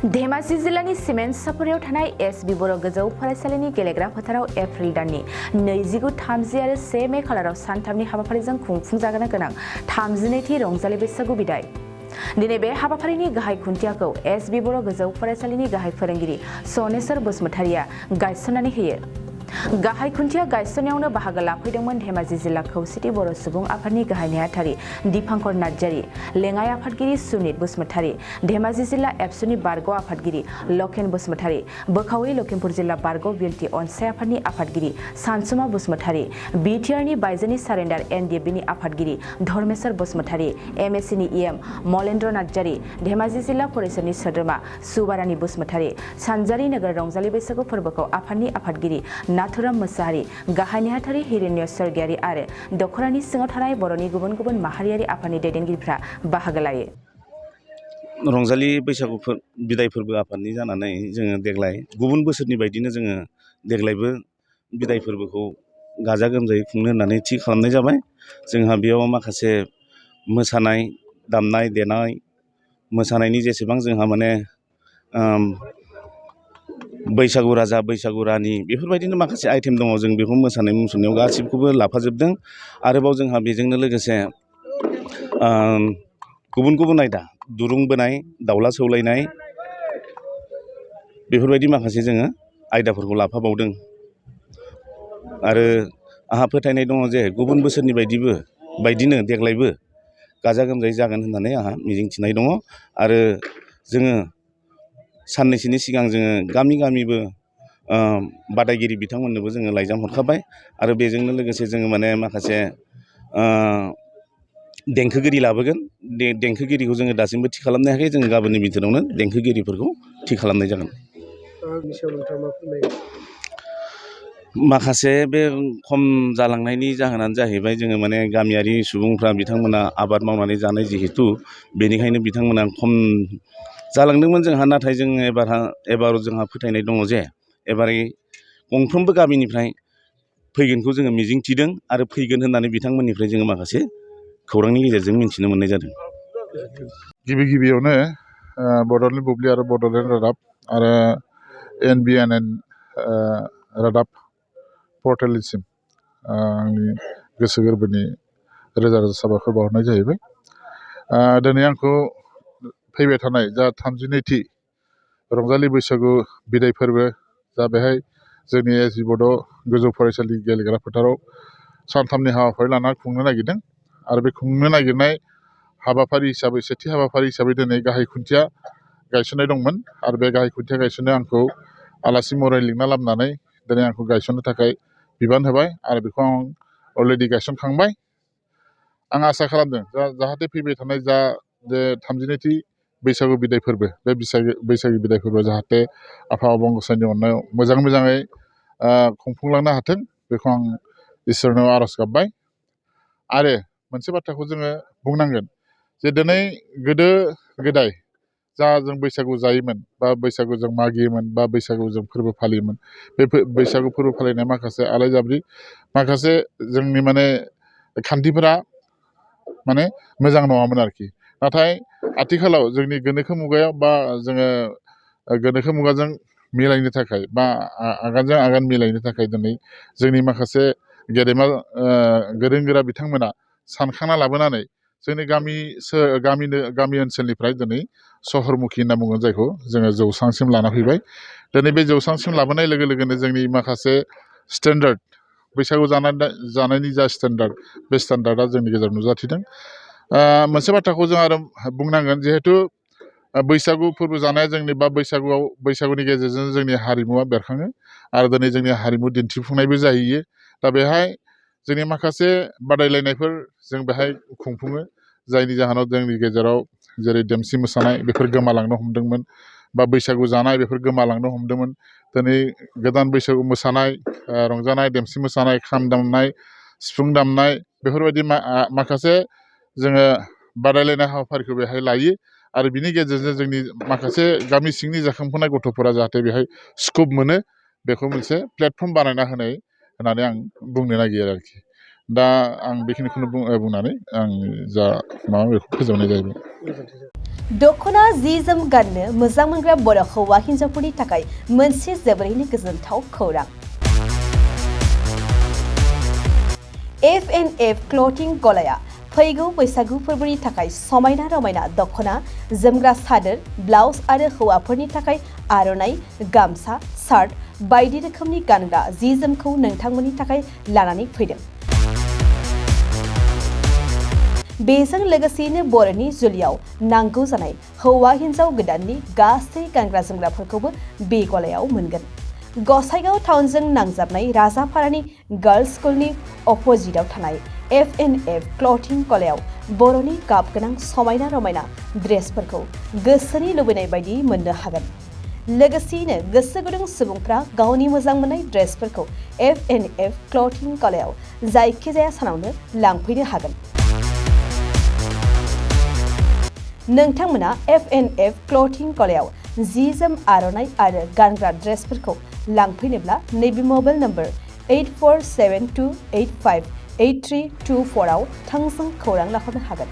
धेमाजि जिल्लानि सिमेन्ट सापरियाव थानाय एस.बि. बर' गोजौ फरायसालिनि गेलेग्रा फोथाराव एप्रिल दाननि 29, 30 आरो 1 मे खालाराव सानथामनि हाबाफारिजों खुंफुंजानो गोनां 32थि रंजालि बैसागु बिदाय। दिनै बे हाबाफारिनि गाहाय खुन्थियाखौ एस.बि. बर' गोजौ फरायसालिनि गाहाय फोरोंगिरि सनेस्वर बसुमतारिया गायसननानै होयो। गाहाय खुन्थिया गायसननायावनो बाहागो लाफैदोंमोन धेमाजि जिल्ला खौसेथि बर' सुबुं आफादनि गाहाय नेहाथारि दीपांकर नार्जारी, लेङाइ आफादगिरि सुनित बसुमतारी, धेमाजि जिल्ला एबसुनि बारग' आफादगिरि लकेन बसुमतारी, बोखावै लखिमपुर जिल्ला बारग' बिएलटि अनसाय आफादनि आफादगिरि सानसुमा बसुमतारी, बिटिआरनि बायजोनि सारेन्डार एनडिएफबिनि आफादगिरि धर्मेश्वर बसुमतारी, एमएससिनि इएम मलेन्द्र नार्जारी, धेमाजि जिल्ला परिषदनि सोद्रोमा सुबारानि बसुमतारी, सानजारि नोगोर रंजालि बैसागु फोरबोखौ आफादनि आफादगिरि नाथुराम मोसाहारि, गाहाय नेहाथारि हिरण्य स्वर्गियारि आरो दख'रानि सिङाव थानाय बर'नि गुबुन गुबुन माहारियारि आफादनि दैदेनगिरिफ्रा बाहागो लायो। रंजालि बैसागु बिदाय फोरबो आफादनि जानानै जोङो देग्लाय गुबुन बोसोरनि बायदिनो जोङो देग्लायबो बिदाय फोरबोखौ गाजा गोमजायै खुंनो होननानै थि खालामनाय जाबाय। जोंहा बेयाव माखासे मोसानाय, दामनाय देनाय, मोसानायनि जेसेबां जोंहा माने बैसागु राजा बैसागु रानि बेफोरबायदिनो माखासे आइटेम दङ। जों बेखौ मोसानाय मुसुरनायाव गासिबखौबो लाफाजोबदों। आरोबाव जोंहा बेजोंनो लोगोसे गुबुन गुबुन आयदा दुरुं बोनाय, दाउला सौलायनाय बेफोरबायदि माखासे जोङो आयदाफोरखौ लाफाबावदों। आरो आंहा फोथायनाय दङ जे गुबुन बोसोरनि बायदिनो देग्लायबो गाजा गोमजायै जागोन होननानै आंहा मिजिंथिनाय दङ। आरो जोङो साननैसोनि सिगां जोङो गामिबो बादायगिरि बिथांमोननोबो जोङो लाइजाम हरखाबाय। आरो बेजोंनो लोगोसे जोङो माने माखासे देंखोगिरि लाबोगोन। देंखोगिरिखौ जोङो दासिमबो थि खालामनो हायाखै। जोङो गाबोननि बिथोरावनो देंखोगिरिफोरखौ थि खालामनाय जागोन। माखासे बे खम जालांनायनि जाहोनानो जाहैबाय जोङो माने गामियारि सुबुंफ्रा बिथांमोना आबाद मावनानै जानाय जिहेथु बेनिखायनो बिथांमोना खम जालांदोंमोन जोंहा। नाथाय जों एबार जोंहा फोथायनाय दङ जे एबारै गंफ्रोमबो गामिनिफ्राय फैगोनखौ जोङो मिजिंथिदों आरो फैगोन होननानै बिथांमोननिफ्राय जोङो माखासे खौरांनि गेजेरजों मिन्थिनो मोननाय जादों। गिबियावनो बड'लेण्ड बुब्लि आरो बड'लेण्ड रादाब आरो NBN रादाब पर्टेलनिसिम आंनि गोसो गोरबोनि रोजा रोजा साबायखर बावहरनाय जाहैबाय। दिनै आंखौ फैबाय थानाय जा 32थि रंजालि बैसागु बिदाय फोरबो जा बेहाय जोंनि एस.बि. बड' गोजौ फरायसालि गेलेग्रा फोथाराव सानथामनि हाबाफारि लाना खुंनो नागिरदों। आरो बे खुंनो नागिरनाय हाबाफारि हिसाबै सेथि हाबाफारि हिसाबै दिनै गाहाय खुन्थिया गायसननाय दंमोन। आरो बे गाहाय खुन्थिया गायसननायाव आंखौ आलासि महरै लिंना लाबोनानै दिनै आंखौ गायसननो थाखाय बिबान होबाय। आरो बेखौ आं अलरेडि गायसनखांबाय। आं आसा खालामदों जाहाथे फैबाय थानाय जा 32थि बैसागु बिदाय फोरबो बे बैसागु बिदाय फोरबोआ जाहाथे आफा अबं गसाइनि अननायाव मोजाङै खुंफुंलांनो हाथों, बेखौ आं इसोरनाव आर'ज गाबबाय। आरो मोनसे बाथ्राखौ जोङो बुंनांगोन जे दिनै गोदो गोदाय जा जों बैसागु जायोमोन बा बैसागु जों मागियोमोन बा बैसागु जों फोरबो फालियोमोन, बे बैसागु फोरबो फालिनाय माखासे आलाय-जाब्रि माखासे जोंनि माने खान्थिफोरा माने मोजां नङामोन आरोखि। नाथाय आथिखालाव जोंनि गोनोखो मुगायाव बा जोङो गोनोखो मुगाजों मिलायनो थाखाय बा आगानजों आगान मिलायनो थाखाय दिनै जोंनि माखासे गेदेमा गोरों गोरा बिथांमोना सानखांना लाबोनानै जोंनि गामि ओनसोलनिफ्राय दिनै सहरमुखि होनना बुङो जायखौ जोङो जौस्रांसिम लाना फैबाय। दिनै बे जौस्रांसिम लाबोनाय लोगो लोगोनो जोंनि माखासे स्टेन्डार्ड बैसागु जानायनि जा स्टेन्डार्ड, बे स्टेन्डार्डआ जोंनि गेजेराव नुजाथिदों। मोनसे बाथ्राखौ जों आरो बुंनांगोन, जिहेथु बैसागु फोरबो जानाया जोंनि बा बैसागुनि गेजेरजों जोंनि हारिमुवा बेरखाङो आरो दिनै जोंनि हारिमु दिन्थिफुंनायबो जाहैयो। दा बेहाय जोंनि माखासे बादायलायनायफोर जों बेहाय खुंफुङो, जायनि जाहोनाव जोंनि गेजेराव जेरै देमसि मोसानाय बेफोर गोमालांनो हमदोंमोन बा बैसागु जानाय बेफोर गोमालांनो हमदोंमोन। दिनै गोदान बैसागु मोसानाय, रंजानाय, देमसि मोसानाय, खाम दामनाय, सिफुं दामनाय बेफोरबायदि माखासे जोङो बादायलायनाय हाबाफारिखौ बेहाय लायो। आरो बिनि गेजेरजों जोंनि माखासे गामि सिंनि जाखांफुनाय गथ'फोरा जाहाथे बेहाय स्कप मोनो, बेखौ मोनसे प्लेटफर्म बानायना होनाय होननानै आं बुंनो नागिरो आरोखि। दा आं बेखिनिखौनो बुंनानै आं जा माबा बेखौ फोजोबनाय जाहैबाय दख'ना जि जोम गाननो मोजां मोनग्रा बर' हौवा हिन्जावफोरनि थाखाय मोनसे जोबोरैनो गोजोनथाव खौरां F&F क्लथिं गलाया फैगौ बैसागु फोरबोनि थाखाय समायना रमायना दख'ना जोमग्रा सादोर ब्लाउस आरो हौवाफोरनि थाखाय आर'नाइ गामसा शार्ट बायदि रोखोमनि गानग्रा जि जोमखौ नोंथांमोननि थाखाय लानानै फैदों बेजों लोगोसेयैनो बर'नि जुलियाव नांगौ जानाय हौवा हिन्जाव गोदाननि गासै गानग्रा जोमग्राफोरखौबो बे गलायाव मोनगोन गसाइगाव टाउनजों नांजाबनाय राजापारानि गार्लस स्कुलनि अपोजिटआव थानाय F&F क्लथिं गलायाव बर'नि गाब गोनां समायना रमायना ड्रेसफोरखौ गोसोनि लुबैनाय बायदि मोननो हागोन लोगोसेयैनो गोसो गुदुं सुबुंफ्रा गावनि मोजां मोननाय ड्रेसफोरखौ F&F क्लथिं गलायाव जायखिजाया सानावनो लांफैनो हागोन नोंथांमोना F&F क्लथिं गलायाव जि जोम आर'नाइ आरो गानग्रा ड्रेसफोरखौ लांफैनोब्ला नैबे मबाइल नम्बर 8472858324 आव थोंजों खौरां लाहरनो हागोन